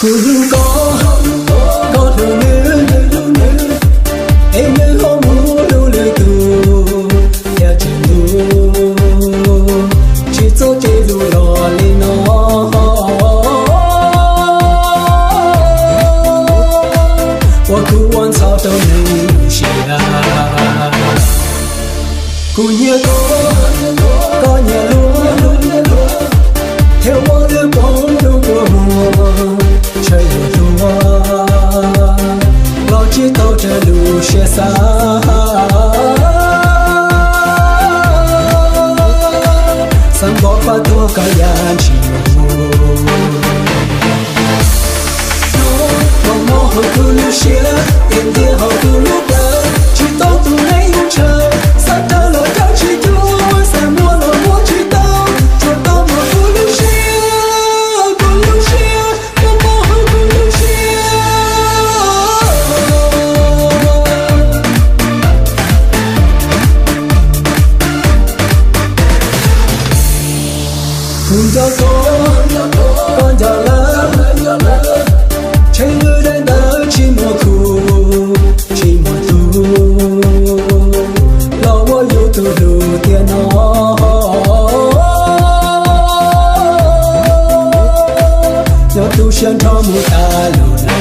Kuv hlub koj, koj hlub nws, es nws ho mus hlub lwm tus, thiaj tsis hlub. Tsis txhob cia lus los li no, uas kuv ua ntxhov rau nws sia. Kuv nyiam koj, koj nyiam luag, thiaj ua lwm poob lub kua muag, tshawb luag hluas, los tsis tau raws lub siab xav. Xav npaum faj tuag koj ya ntshis mus. Mob mob hauv kuv lub siab, tiag tiag hauv kuv lub plawv, tsis tau tus neeg yuav ntshaw, xav raws los raws tsis cuag, xav muab los muab tsis tau, tsuas tau mob kuv lub siab, kuv lub siab, mob mob hauv kuv lub siab. Kuv nco koj, koj nco lawm, tshee lwm daim ntawv tsis muaj khub, tsis muaj tus, los ua yus tus hlub tiag no. Nyob tu siab nrho mus tas lus ne.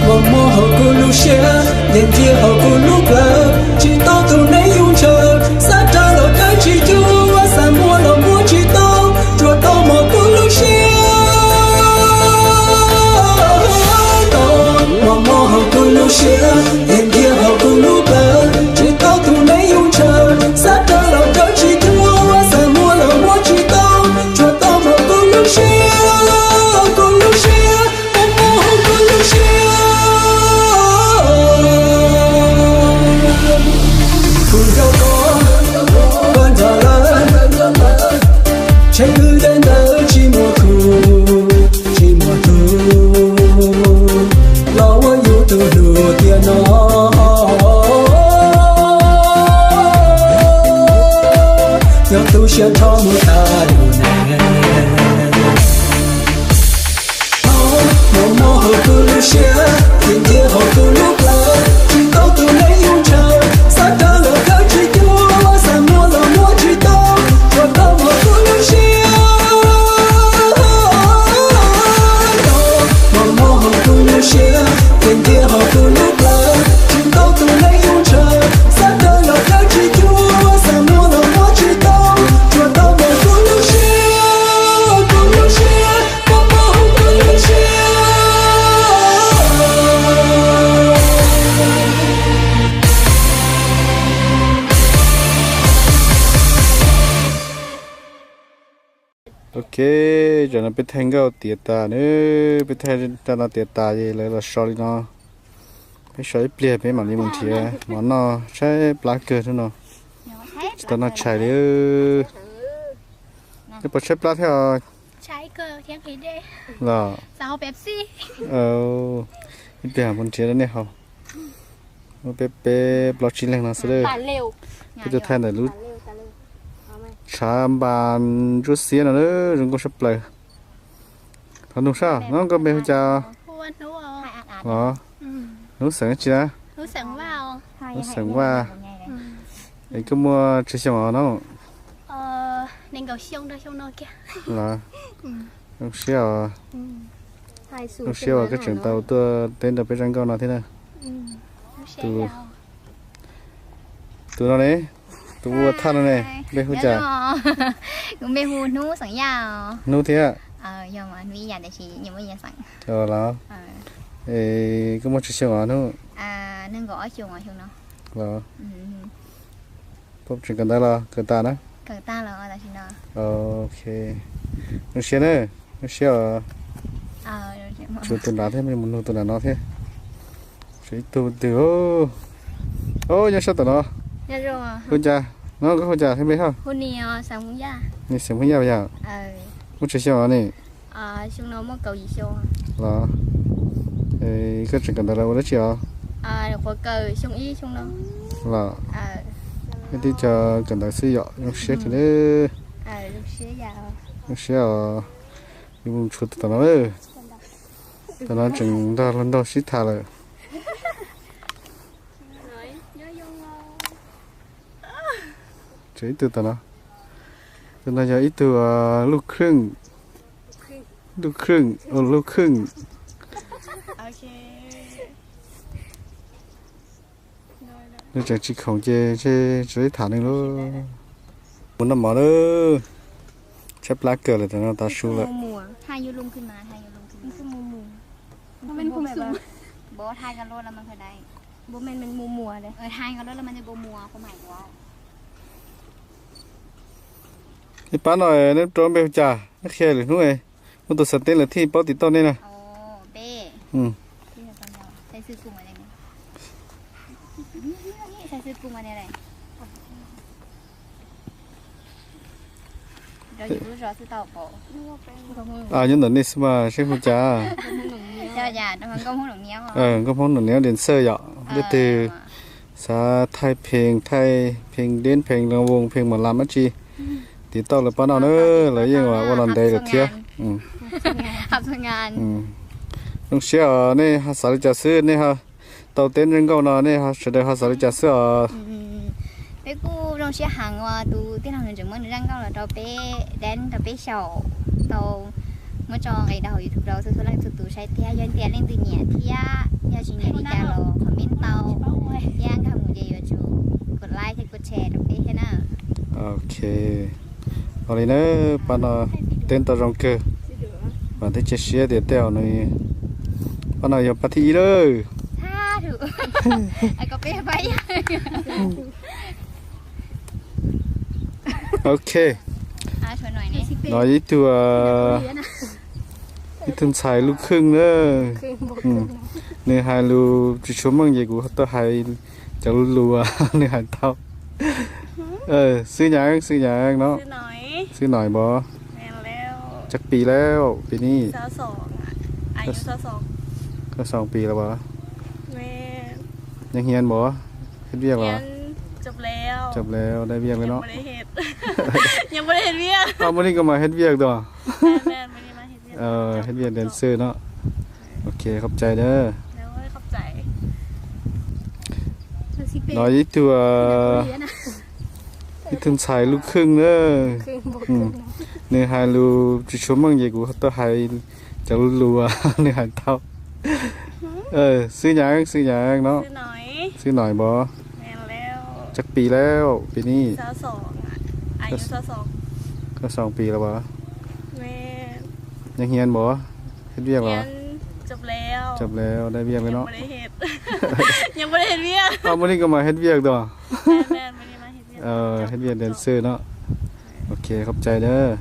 Mob mob mob hauv kuv lub siab, nthias nthias hauv kuv lub plawv, tsis tau tus neeg yuav ntshaw, xav raws los raws tsis cuag, xav muab los muab tsis tau, tsuas tau mob kuv lub siab. Mob mob hauv kuv lub siab, nthias nthias hauv kuv lub plawv, tsis tau tus neeg yuav ntshaw, xav raws los raws tsis cuag, xav muab los muab tsis tau, tsuas tau mob kuv lub siab, kuv lub siab, mob mob hauv kuv lub siab. Kuv nco koj, koj nco lawm, tshee lwm daim ntawv tsis muaj khub, tsis muaj tus, los ua yus tus hlub tiag no. Nyob tu siab nrho mus tas lus ne. Mob mob hauv kuv lub siab, nthias nthias hauv kuv lub plawv, tsis tau tus neeg yuav ntshaw, xav raws los raws tsis cuag, xav muab los muab tsis tau, tsuas tau mob kuv lub siab. Mob mob hauv kuv lub siab, nthias nthias hauv kuv lub plawv, tsis tau tus neeg yuav ntshaw, xav raws los raws tsis cuag, xav muab los muab tsis tau, tsuas tau mob kuv lub siab, kuv lub siab, mob mob hauv kuv lub siab. Ok, zaum no peb thaij nkauj tiav tas na, peb thaij rau no tiav tas ces lawv los so li no. Peb so ib pliag peb mam li mus nrhiav mov noj, tshaib plab kawg hnub no, tsis tau noj tshais li. Nej puas tshaib plab thiab os? Los, ib pliag mus nrhiav rau nej haus. Peb peb plaub tsib leeg no xwb. Peb tuaj thaij ntawm lub tshav npas ntsuab xiab no, zoo nkauj sab plaws. Thov nug sab, no koj npe hu cas? Los, hnub xeem tsi na? Hnub xeem Vaj. Es koj muaj tsawg xyoo os no? Los, zoo siab os. Zoo siab uas koj tseem tau tuaj teb nrog peb zaj nkauj no thiab na. Tus, tus no ne, tus ua thaj no ne, npe hu cas? Hnub thiab. Los, es koj muaj tsawg xyoo os hnub? Los, koj tseem kawm ntawv los kawm tas na? Ok, zoo siab na, zoo siab os. Tshuav tus nrad thiab, mus nug tus nram no thiab. Ib tug twg? Os, nyob sab tom no. Hu cas? No koj hu cas thiab npe hoj? Ni xeem Hmoob Yaj yog? Muaj tsawg xyoo os ni? Los, koj tseem kawm ntawv los ua dab tsi os? Los, nej twb cov kawm ntawv xwb yom, zoo siab kawg li. Zoo siab os. Yuav mus tshuav tom no lawm. Tom no tseem nrog luag nraug sib tham lawm. Tshuav ib tug tom no. Tus no yog ib tug, a, lub khwj. Lub khwj, lub khwj. Nws tseem tsis khoom ces tsis tham nws lauj. Mus noj mov lawm. Tshaib plab kawg lawm, tam no tav su lawm. Ib pab no neb rau npe hu cas? Neb qhia lwm hnub, muaj tus xav teb lawm thiaj paub tiv tauj nej na. Nyob ntawm nej xwb mas seb hu cas. Nkauj Hmoob Num Niab Liam Xawj yom, leej twg xav thaij pheej, thaij pheej deb, pheej loo voos, pheej mos lam dab tsi, tiv tauj lawv pab no na, lawv yeej ua los ntev lawm thiab. Zoo siab os, nej ho xav li cas xwb, nej ho tau teb zoo nkauj no nej sawv daws ho xav li cas xwb os? Peb kuj zoo siab heev uas tus tij laug nws tseem muab nws zaj nkauj los rau peb, deb rau peb xyaum, tau muab tso nqis rau hauv YouTube rau txhua txhua leej txhua tus saib thiab. Yog tias leej twg nyiam thiab yog tsis nyiam li cas los comment tau, thiab nkag mus ces yuav tsum kov like thiab kov share rau peb thiab na. Ok, ua li na, pab no teb tau zoo kawg, vam thiab cia siab tias tej zaum nws, pab no yog pab thib ib lawm. Ok, no ib tug, ib tug ntxhais lub khwj na. Nws hais lus tsis tshua meej ces kuv tau hais cov lus nws hais tau. Xwb Nyav, Xwb Nyav no. Xwb Nyav npog. Cov pis lawm pis ni? Koj xoom pis lawm as? Nyob hiab npog, hib viaj los? Cov le dai viaj li no. Muaj li koj mas hib viaj tod. Hib viaj dancer no. Ok, khov cai dab. No ib tug, ib tug ntxhais lub khwj na. Nws hais lus tsis tshua meej ces kuv tau hais cov lus nws hais tau. Xwb Nyav, Xwb Nyav no. Xwb Nyav npog. Cov pis lawm pis ni? Koj xoom pis lawm as? Nyob hiab npog, hib viaj los? Cov le dai viaj li no. Muaj li koj mas hib viaj tod. Hib viaj dancer no. Ok, khov cai dab.